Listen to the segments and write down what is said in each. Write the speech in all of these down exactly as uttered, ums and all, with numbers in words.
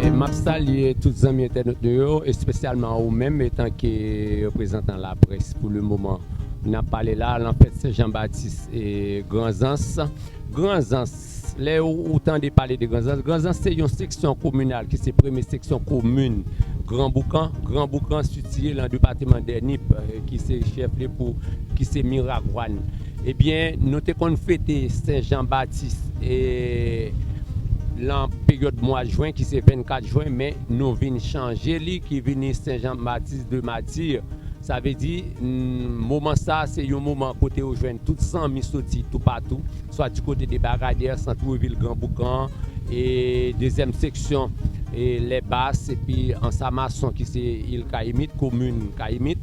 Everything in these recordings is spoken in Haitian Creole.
E m ap salye tout zanmi entènot nou yo, espesyalman ou menm, etanke reprezantan laprès pou le moman. N ap pale la, nan fèt Sen Jan Batis e Granzans. Granzans, lè ou, ou tande pale de Granzans, Granzans se yon seksyon kominal ki se premye seksyon komin Granboukan. Granboukan sitiye nan depatman dè Nip, eh, ki se chèf li pou, ki se Miragwàn. Ebyen, nou te konn fete Sen Jan Batis, eh, nan peryòd mwa jen, ki se vennkat jen, men nou vin chanje li, ki vini Sen Jan Batis de Mati. Sa vle di, mm, moman sa, se yon moman kote ou jwenn tout zanmi soti toupatou, swa di kote de Baradè, Santrevil, Granboukan, e dezyèm seksyon, e Lèbas, epi Ansamason ki se il Kayimit, komin Kayimit.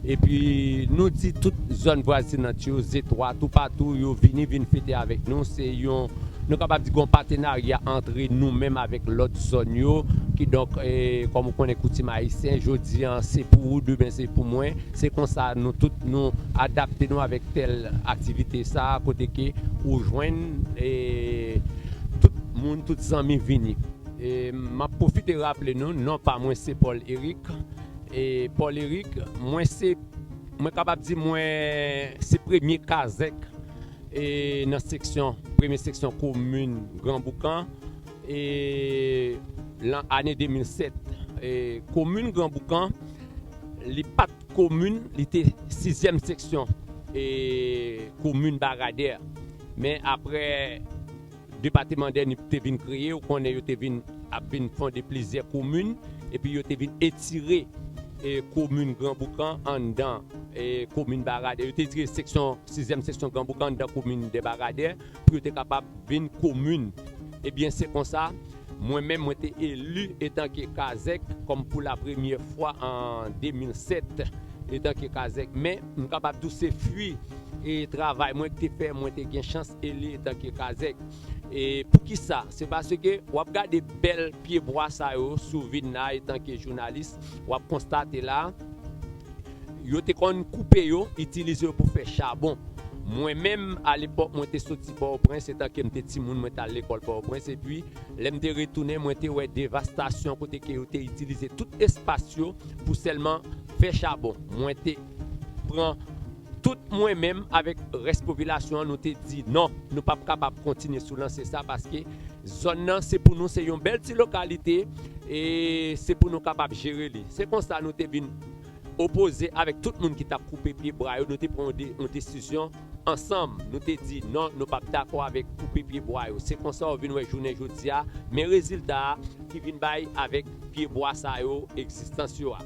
Epi nou di tout zòn vwazinant yo, Zetwa, toupatou, yo vini, vin fete avèk nou. Se yon, nou kapab di gon patenarya antre nou menm avèk lòt zòn yo. Kidonk, e, kòm ou konnen koutim ayisyen, jodi an se pou ou, demen se pou mwen. Se konsa nou tout nou adapte nou avèk tèl aktivite sa a, kote ke ou jwenn, e, tout moun, tout zanmi vini. E m ap pwofite raple nou, non pa mwen se Paul Eric. E Paul Eric, mwen se, mwen kapab di mwen se premye kazèk, e, nan seksyon, premye seksyon komin Granboukan, e, lan ane de mil sèt. E, komin Granboukan, li pa t komin, li te sizyèm seksyon, e, komin Baradè. Men aprè depatman dè Nip te vin kreye, ou konnen yo te vin, ap vin fonde plizyè komin, epi yo te vin etire, e, komin Granboukan anndan, e, komin Baradè. Yo te etire seksyon, sizyèm seksyon Granboukan anndan komin de Baradè, pou yo te kapab vin komin. Ebyen, se konsa, mwen menm, mwen te eli etanke kazèk, kòm pou la premyè fwa an de mil sèt, etanke kazèk. Men, m kapab di w se fwi e travay mwen ki te fè mwen te gen chans eli etanke kazèk. E poukisa? Se paske w ap gade bèl pyebwa sa yo sou Vilna etanke jounalis, w ap konstate la, yo te konn koupe yo, itilize yo pou fè chabon. Mwen menm, alepòk, mwen te soti Pòtoprens, etanke m te timoun, mwen t al lekòl Pòtoprens, epi lè m te retounen, mwen te wè devastasyon kote ke yo te itilize tout espas yo pou sèlman fè chabon. Mwen te pran tout mwen menm avèk rès popilasyon an, nou te di non, nou p ap kapab kontinye sou lanse sa, paske zòn nan se pou nou, se yon bèl ti lokalite, e se pou nou kapab jere li. Se konsa nou te vin opoze avèk tout moun ki t ap koupe pyebwa yo, nou te pran yon de-, yon desizyon ansanm. Nou te di non, nou p ap dakò avèk koupe pyebwa yo. Se konsa w vin wè jounen jodi a, men rezilta a ki vin bay avèk pyebwa sa yo, egzistans yo a.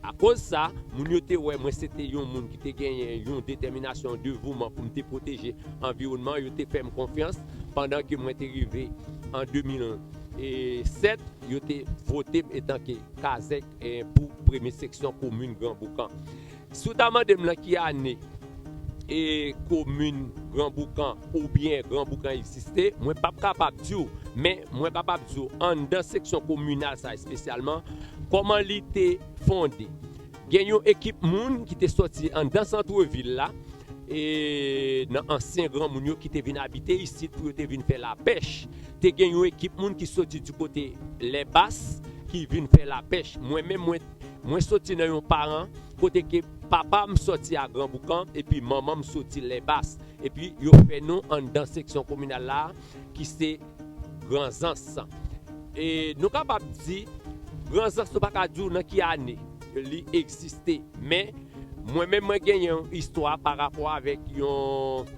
Akoz sa, moun yo te wè mwen se te yon moun ki te genyen yon detèminasyon, yon devouman pou m te pwoteje anviwònman, yo te fè m konfyans pandan ke mwen te rive an de mil sèt, yo te vote m etanke kazèk, eh, pou premye seksyon komin Granboukan. Si w ta mande m nan ki ane e komin Granboukan oubyen Granboukan egziste, mwen p ap kapab di w, men mwen kapab di w anndan seksyon kominal sa espesyalman, kòman li te fonde. Gen yon ekip moun ki te sòti anndan santrevil la, e nan ansyen granmoun yo ki te vin abite isit pou yo te vin fè lapèch. Te gen yon ekip moun ki sòti di kote Lèbas ki vin fè lapèch. Mwen menm, mwen, mwen sòti nan yon paran kote ke papa m sòti a Granboukan epi manman m sòti Lèbas. Epi yo fè nou anndan seksyon kominal la ki se Granzans. E nou kapab di, Granzans, nou pa ka di w nan ki ane li egziste, men mwen menm, mwen genyen yon istwa pa rapò avèk yon,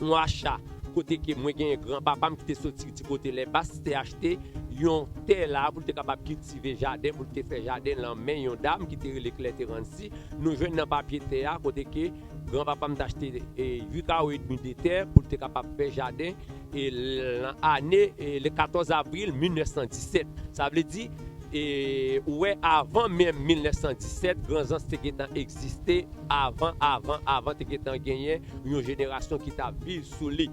yon acha, kote ke mwen genyen granpapa m ki te soti di kote Lèbas, te achte yon tè la pou l te kapab kiltive jaden, pou l te fè jaden lan men yon dam ki te rele Klè Teransi. Nou jwenn nan papye tè a, kote ke Granpapa m t achte e uit kawo edmi de tè pou l te kapab fè jaden e l- nan ane e le katòz avril mil nèf san disèt. Sa vle di, e ou wè, avan menm mil nèf san disèt, Granzans te gentan egziste, avan, avan, avan te gentan genyen yon jenerasyon ki t ap viv sou li.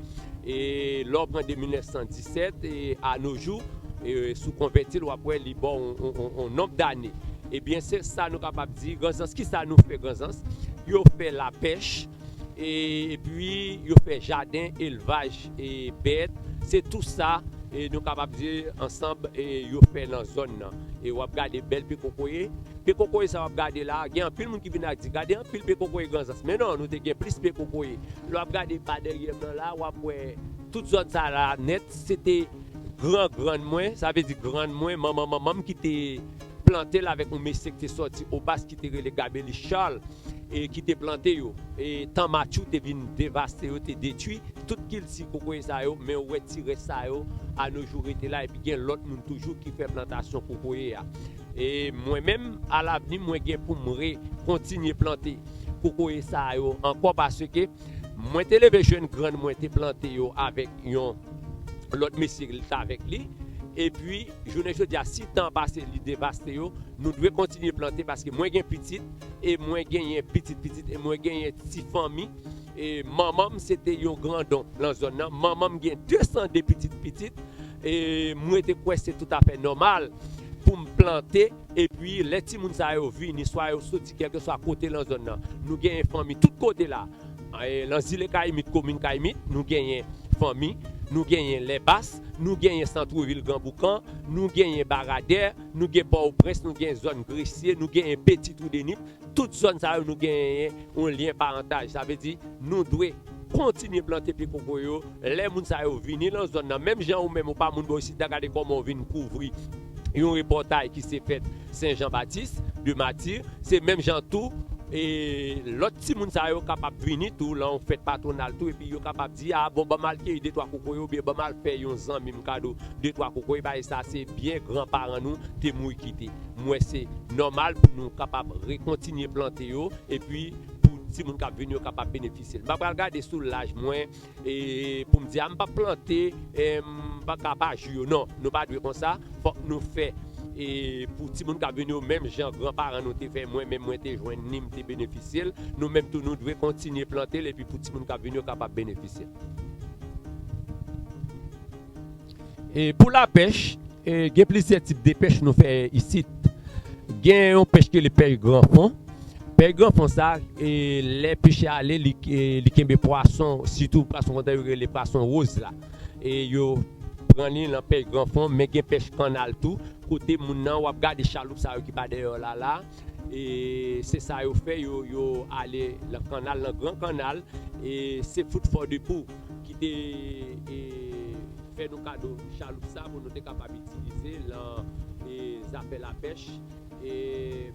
E lè w pran de mil nèf san disèt e a no jou, e si w konvèti l, w ap wè li ba w on, on, on, on nonb dane. Ebyen, se sa nou kapab di, Granzans, ki sa nou fè Granzans? Yo fè lapèch, e, epi yo fè jaden, elvaj, e bèt. Se tou sa, e nou kapab di ansanm, e yo fè nan zòn nan. E w ap gade bèl pye kokoye. Pye kokoye sa w ap gade la, gen anpil moun ki vin ak di, "Gade anpil pye kokoye Granzans." Men non, nou te gen plis pye kokoye. Lè w ap gade pa dèyè m nan la, w ap wè tout zòn sa la nèt, se te gran grann mwen, sa vle di grann mwen, manman manman m ki te plante l avèk yon mesye ki te sòti Obas ki te rele Gabelis Charles, e ki te plante yo. E tan matjou te vin devaste yo, te detwi tout kilti kokoye sa yo, men ou wè ti rès sa yo, a no jou rete la, epi gen lòt moun toujou ki fè plantasyon kokoye a. E mwen menm, alavni, mwen gen pou m re kontinye plante kokoye sa yo ankò, paske mwen te leve jèn grann mwen te plante yo avèk yon lòt mesye ki t avèk li. Epi, jounen jodi a, si tan pase, li devaste yo, nou dwe kontinye plante, paske mwen gen pitit, e mwen genyen pitit pitit, e mwen genyen ti fanmi. E manman m, se te yon grandon nan zòn nan. Manman m gen de san de pitit pitit. E mwen te kwè se toutafè nòmal pou m plante. Epi, lè timoun sa yo vini, swa yo soti kèlkeswa kote nan zòn nan, nou genyen fanmi tout kote la. E, nan zile Kayimit, komin Kayimit, nou genyen fanmi, nou genyen Lèbas, nou genyen Santrevil, Gran Boukan, nou genyen Baradè, nou gen Pòtoprens, nou gen zòn Gresye, nou genyen Peti Twou de Nip. Tout zòn sa yo, nou genyen yon lyen parantaj. Sa vle di, nou dwe kontinye plante pye koko yo. Lè moun sa yo vini nan zòn nan, menm jan ou menm, ou pa moun bò isit la, gade kòman w vin kouvri yon repòtaj ki se fèt Sen Jan Batis de Mati. Se menm jan tou, e lòt timoun sa yo kapab vini tou, lan yon fèt patwonal tou, epi yo kapab di, "A, bon, ban m al keyi de twa kokoye, oubyen ban m al fè yon zanmi m kado de twa kokoye." Paske sa se byen granparan nou te mouri kite. M wè se nòmal pou nou kapab rekontinye plante yo, epi pou timoun k ap vini yo kapab benefisye l. M pa pral gade sou laj mwen, e pou m di, "A, m p ap plante, e m pa ka pa jou yo." Non, nou pa dwe konsa. Fòk nou fè, e pou timoun k ap vini yo, menm jan granparan nou te fè, mwen menm mwen te jwenn li, m te benefisye l. Nou menm tou, nou dwe kontinye plante l, epi pou timoun k ap vini yo kapab benefisye l. E pou lapèch, e, gen plizyè tip de pèch nou fè isit. Gen yon pèch ki rele pèch gran fon. Pèch gran fon sa, e, lè pechè ale, li, e, li kenbe pwason, sitou pwason kontan yo rele pwason woz la. E yo pran li nan pèch gran fon, men gen pèch kannal tou, kote moun nan, w ap gade chaloup sa yo ki pa dèyè w la la. E se sa yo fè, yo, yo ale nan kannal, nan gran kannal. E se fout fò de pou ki te, e, fè nou kado chaloup sa pou nou te kapab itilize lan, e, zafè lapèch. E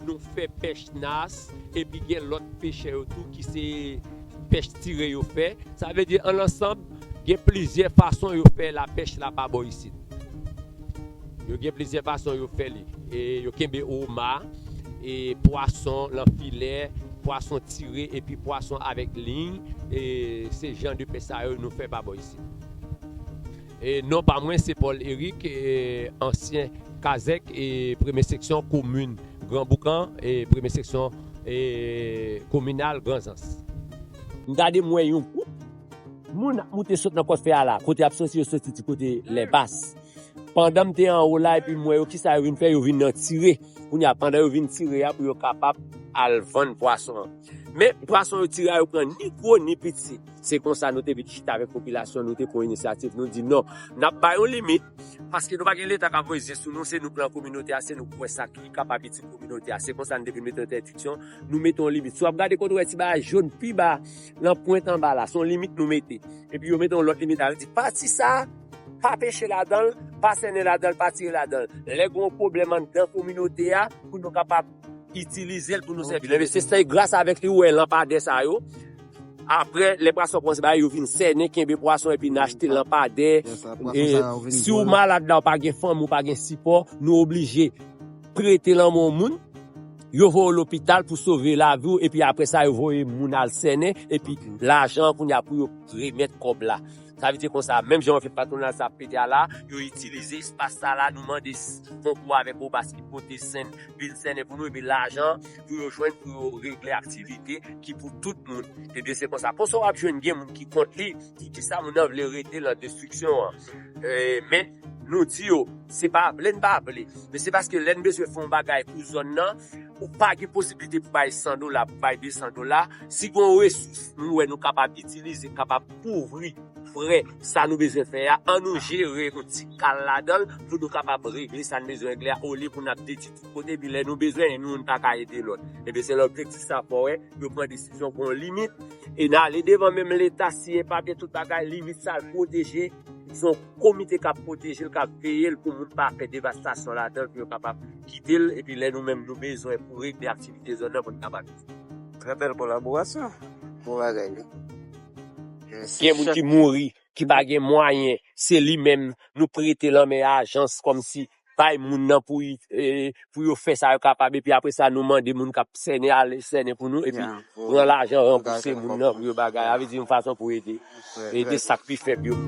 nou fè pèch nas, epi gen lòt pechè yo tou ki se pèch tire yo fè. Sa vle di, an ansanm, gen plizyè fason yo fè lapèch la pa bò isit. Yo gen plizyè fason yo fè li. E yo kenbe oma, e pwason lan filè, pwason tire, epi pwason avèk liy. E se jan de pèch sa yo nou fè pa bò isit. E non pa mwen, se Paul Eric, e ansyen kazèk, e premye seksyon komin Gran Boukan, e premye seksyon, e kominal Granzans. M gade m wè yon gwoup moun ap moute sot nan kòt fè a la, kote y ap soti, yo soti ti kote Lèbas. Pandan m te anwo la, epi m wè yo, kisa yo vin fè, yo vin nan tire. Kounye a, pandan yo vin tire a, pou yo kapab al vann pwason an. Men pwason yo tire a, yo pran ni gwo ni piti. Se konsa nou te vin chita avèk popilasyon, nou te pran inisyativ, nou di non, n ap bay yon limit, paske nou pa gen Leta k ap voye zye sou nou, se nou k lan kominote a, se nou k wè sa ki kapab itil kominote a. Se konsa nou te vin mete entèdiksyon, nou mete yon limit. Si w ap gade kote w wè ti bagay jòn pi ba, lan pwent anba la, se yon limit nou mete. Epi yo mete yon lòt limit la, yo di, pati sa, pa peche ladan l, pa sènen ladan l, pa tire ladan l. Lè gen yon pwoblèm anndan kominote a, pou nou kapab itilize l pou nou sèvi l. Ebyen, se, se gras avèk li ou wè lanpadè sa yo. Apre, lè pwason kòmanse bay, yo vin sènen, kenbe pwason, epi n achte lanpadè. E si w malad la, ou pa gen fanmi, ou pa gen sipò, nou oblije prete lanmen yon moun. yo voye w lopital pou sove lavi w, epi apre sa, yo voye moun al sènen, epi lajan an kounye a pou yo remèt kòb la. Sa vle di konsa, menm jan yo fè patwonaj sa ap pete a la, yo itilize espas sa la, nou mande s- konkou avèk Obas ki pote sèn, vin sènen pou nou, epi lajan pou yo jwenn, pou yo regle aktivite ki pou tout moun. Ebyen, se konsa. Konsa w ap jwenn gen moun ki kont li, ki di sa moun nan vle rete nan destriksyon an. E, men, nou di yo, se pa vle n pa vle. Men se paske lè n bezwen fè yon bagay pou zòn nan, ou pa gen posiblite pou bay san dola, pou bay de san dola. Si gen yon resous, nou wè nou kapab itilize, kapab kouvri frè sa nou bezwen fè a, an nou jere yon ti kal ladan l pou nou kapab regle sa n bezwen regle a, olye pou n ap detwi tout kote, epi lè nou bezwen, nou youn pa ka ede lòt. Ebyen, se lè objektif sa fò wè, yo pran desizyon pou yon limit, e n ale devan menm Leta, siyen papye, tout bagay, limit sa l pwoteje, se yon komite k ap pwoteje l, k ap veye l pou moun pa fè devastasyon ladan l, pou yo kapab kite l, epi lè nou menm nou bezwen pou regle aktivite zòn nan, pou n kapab. Trè bèl kolaborasyon. Bon bagay, wi. Gen moun ki mouri, ki pa gen mwayen, se li menm nou prete lanmen ajans kòmsi bay moun nan pou, e, pou yo fè sa yo kapab, epi apre sa nou mande moun k ap sènen ale sènen pou nou, epi pran lajan ranbouse moun nan pou yo bagay. A vle di yon fason pou ede, ede sa k pi fèb yo.